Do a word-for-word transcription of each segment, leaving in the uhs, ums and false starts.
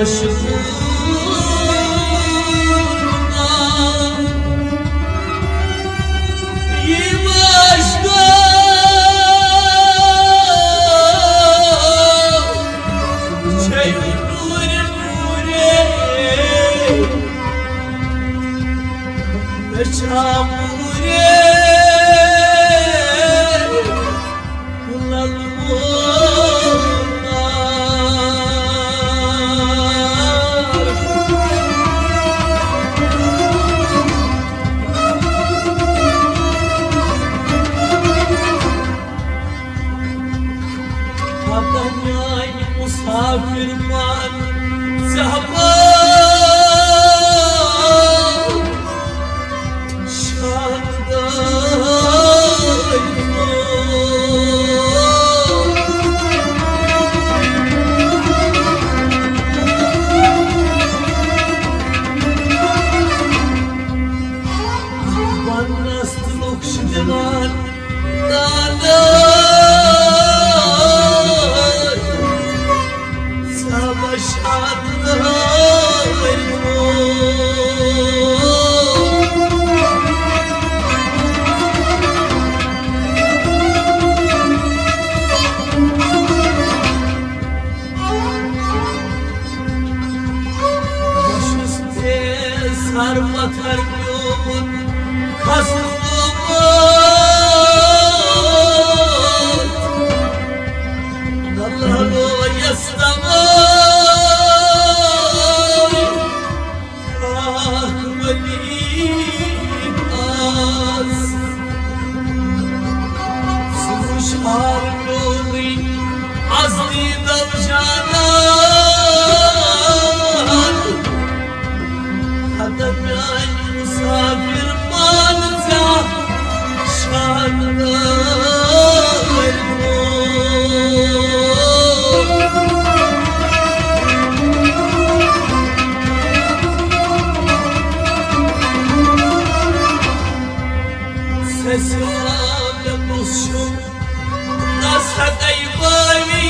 مشغولا، یِم عشقا چھے نوٗرِ نوٗرے، مےٚ چھا موٗرے للہٕ وول نار۔ ہتہ میانہِ مسافر پان زحمت شاندار۔ وننس تہٕ لُکھ چھِ دِوان تانا، زحمت شاندار۔ بہٕ چھُس بے سر پتھر پیومُت کھسہٕ گوٚمُت۔ نہ لہرو یس تمٲے اکھ ولی آس۔ سُہ ہُشار پیوٚوُے از دیٖدو جانان۔ ہتہ میانہِ مسافر پان ژےٚ شاندار۔ سسیو مےٚ کُس چھُ تس ہتَے بٲوی۔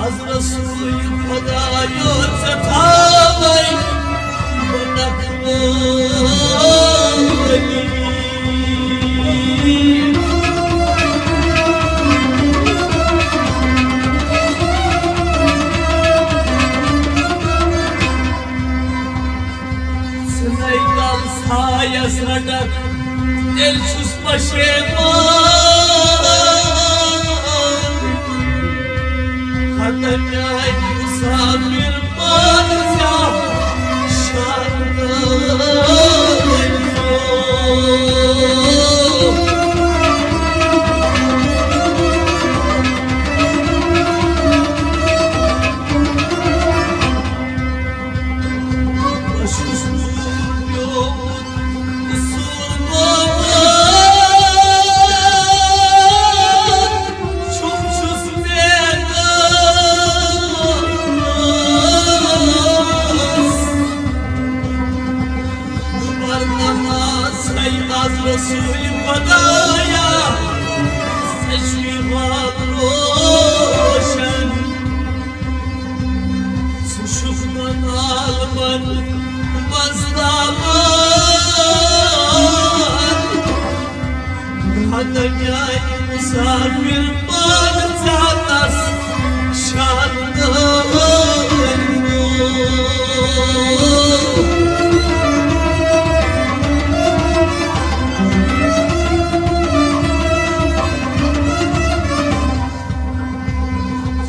از رسول خدایو ژےٚ تھاوَے بہٕ نکھٕ وٲلی۔ ژھٕنے تل سایس رٹکھ، تیٚلہِ چھُس پشیمان۔ ہتہ میانہِ مسافر پان ژےٚ شاندار۔ بہٕ چھُس نوٗر پیومُت تہٕ سوٗر گوٚمُت۔ چھُم چھُس بے کس۔ بہٕ پرٕ نماز ہے از رسول خدایا، ژےٚ چھُے حال روشن۔ ژٕ چھُکھ نہٕ عالمن منٛز تابان۔ ہتہ میانہِ مسافر پان ژاتس شاندار۔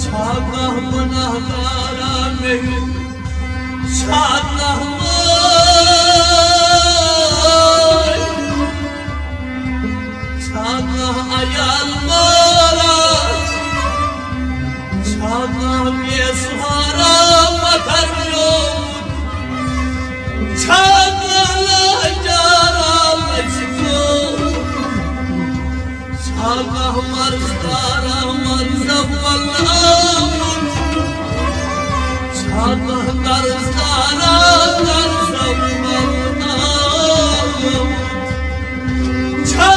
چھا کانٛہہ گناہگارا مےٚ ہیوٗ؟ چھا کانٛہہ مٲلۍ؟ چھا کانٛہہ عیال مارا؟ چھا کانٛہہ بے سہارا پتھر پیومُت؟ چھا کانٛہہ لاچارا لژِ پیومُت؟ چھا کانٛہہ مرضدارا مرض پلناوُن؟ چھا کانٛہہ قرضدارا قرض پلناوُن؟ چھا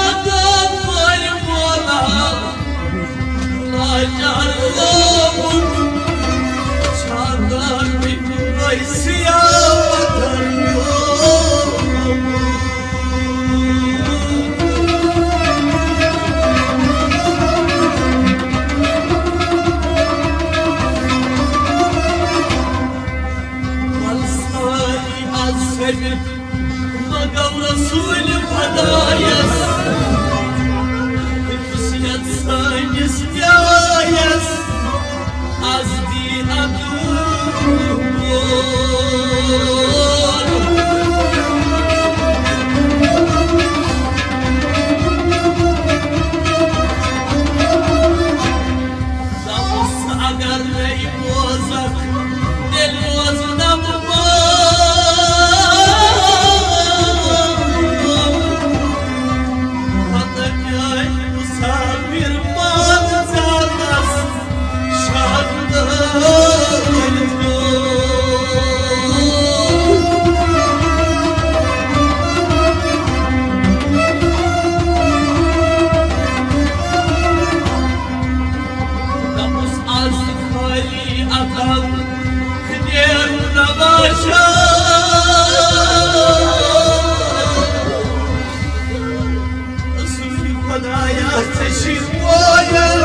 آیا ژےٚ چھی وٲیِل،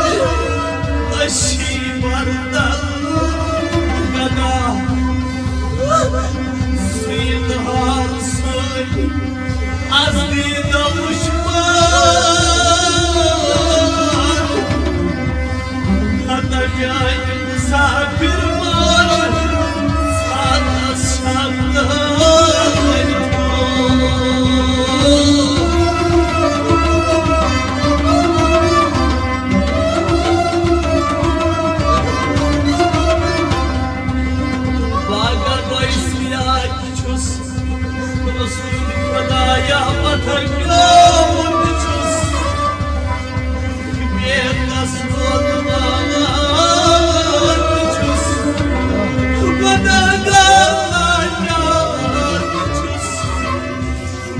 أسۍ چھی بردل گدا۔ سُے دُہار سٲنۍ از دیٖدہ وُچھمار۔ ہتہ میانہِ مسافر مال، ساتس چھا لٲگۍ۔ بہٕ اگر ویسیات چھُس، رسول خدایا پتھر پیومُت چھُس۔ بے کس ووتمُت چھُس، گۄناہگار لاچار چھُس،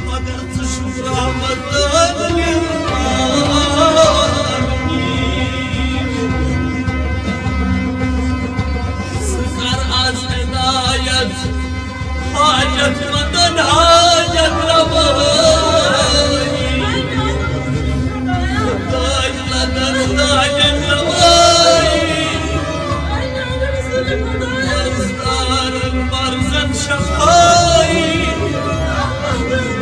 مگر ژٕ چھُکھ رحمت للعالمین۔ ژٕ کر از ہدایت حاجت مندن حاجت روائی۔ حاجت مندن حاجت روائی۔ قرضدارن قرضن شفائی۔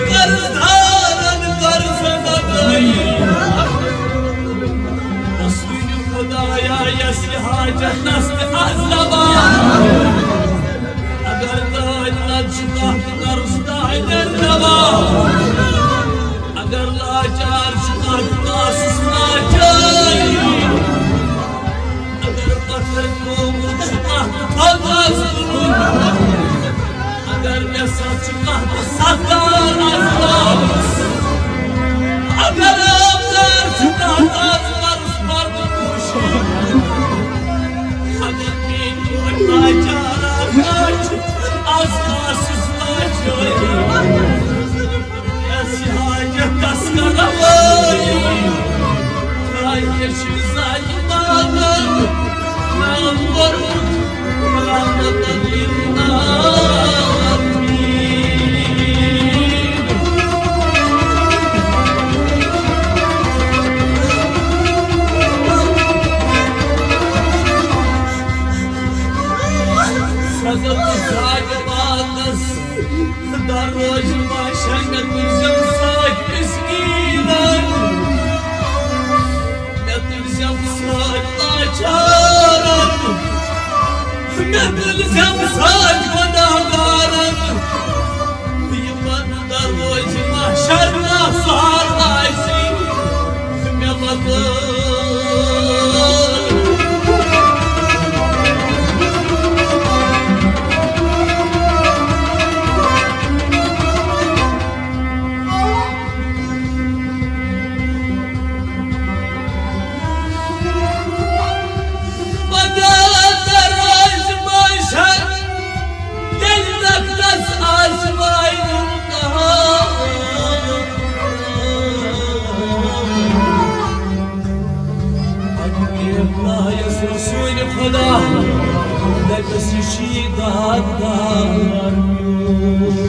قرضدارن قرضن ادائی۔ رسول خدایا، یس یہ حاجت نست از روا۔ اگر داد نہ چھُ کانٛہہ تہٕ قرض دادٮ۪ن دوا۔ اگر لاچار چھُ کانٛہہ تہٕ کاسُس لاچاری۔ اگر پتھر پیومُت چھُ کانٛہہ تہٕ تھل آز تُلُن۔ اگر مےٚ ساتھ چھُ کانٛہہ تہٕ ستار آز لاوُس۔ اگر آبدار چھُ کانٛہہ تہٕ آز پرُس پرُن خوشی۔ اگر میٲنۍ پٲٹھۍ لاچار آز آسہِ، آز آسُس لاچٲری۔ اَسہِ حاجت تس کرو وٲری۔ تۄہہِ چھِ زانہِ پاگل نام کوٚرمُت رحمت للعالمین۔ سۄ گٔمٕژ زاجہِ پاکس دروج محشر مےٚ تُلزٮ۪م سۭتۍ مسکیٖنن، مےٚ تُلزٮ۪م سۭتۍ لاچارن، مےٚ تُلزٮ۪م سۭتۍ گۄناہگارن۔ یِمن دروج محشر نہ سہار آسی، مےٚ مدد۔ پگاہ دروج محشر ییٚلہِ تَتھ آسہِ وایُن کہان۔ پتہٕ پیٚیہِ خۄدایس رسول خدا، دَپٮ۪س، یہِ چھُ یہِ دادگار میون۔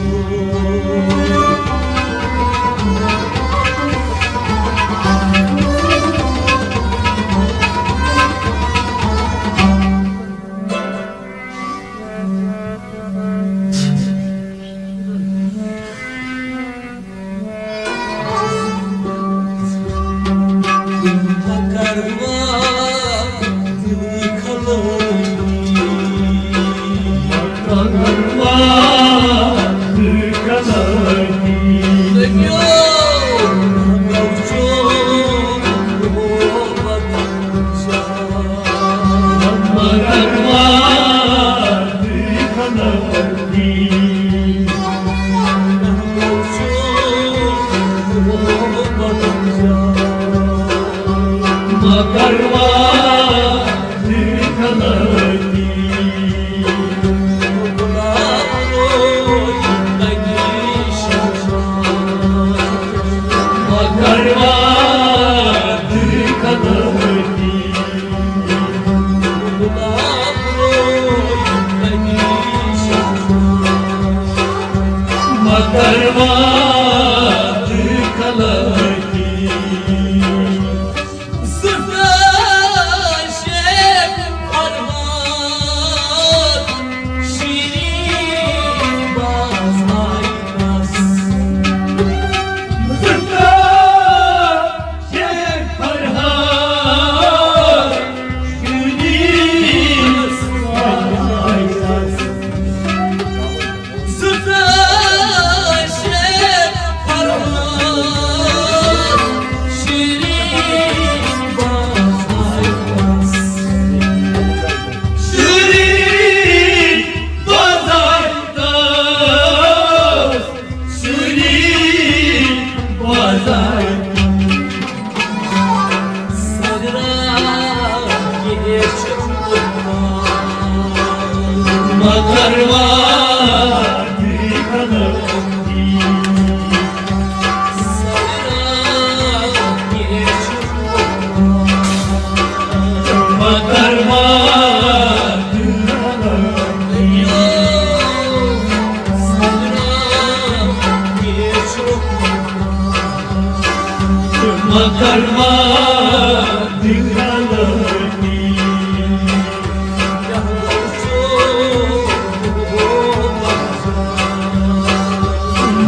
مگر وادِ غلطی۔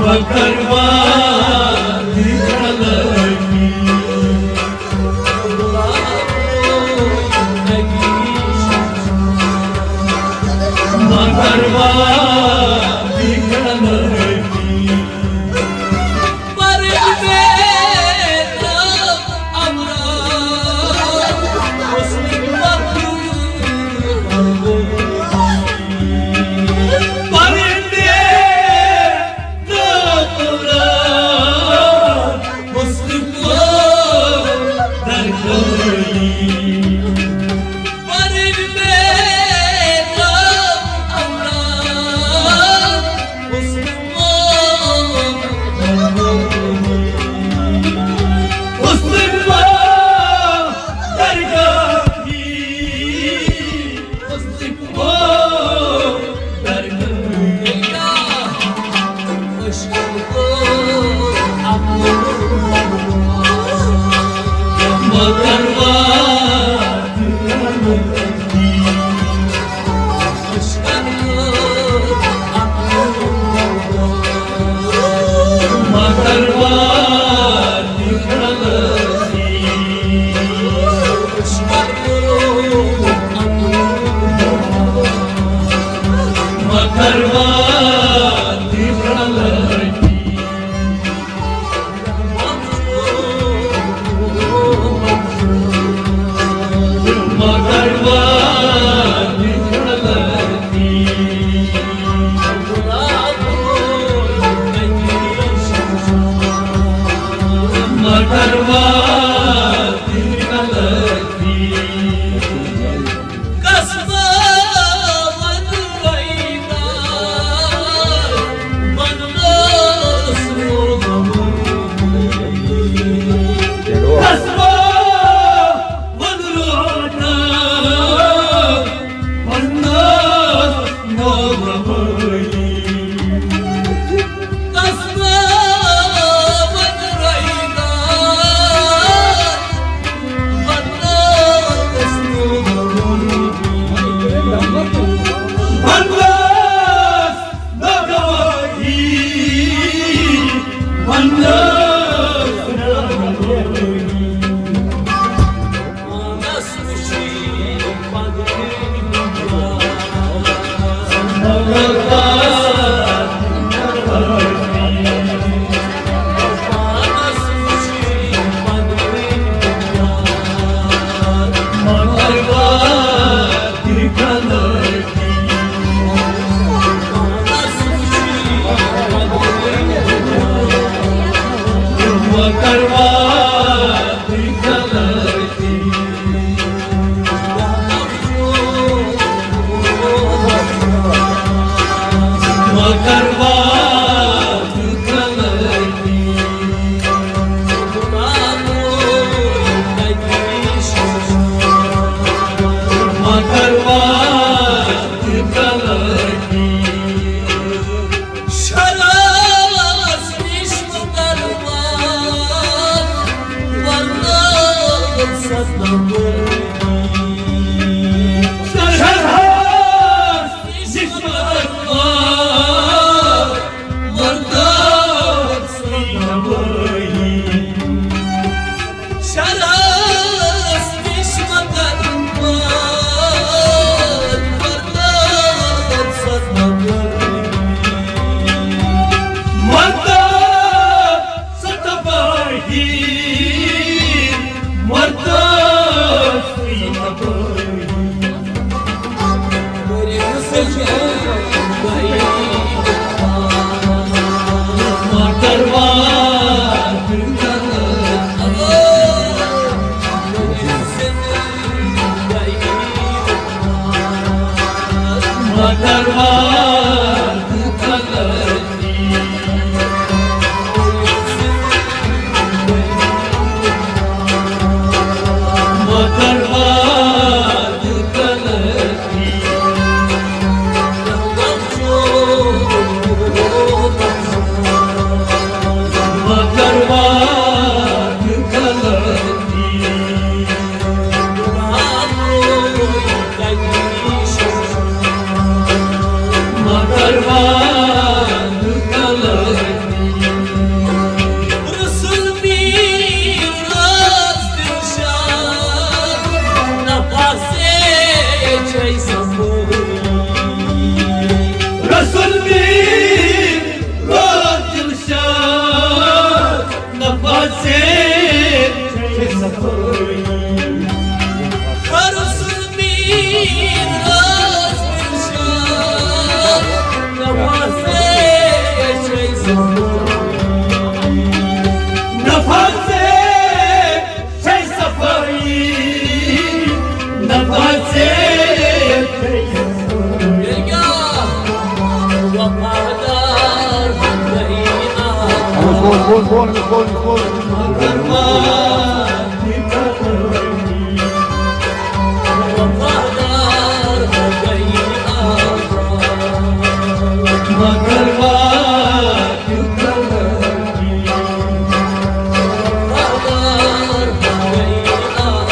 مگر وادِ غلطی۔ مگر وادِ غلطی۔ وفادار ہو گئی آپ۔ بول، بول، بول، بول، بول، بول۔ وفادار ہو گئی آپ۔ وفادار ہو گئی آپ۔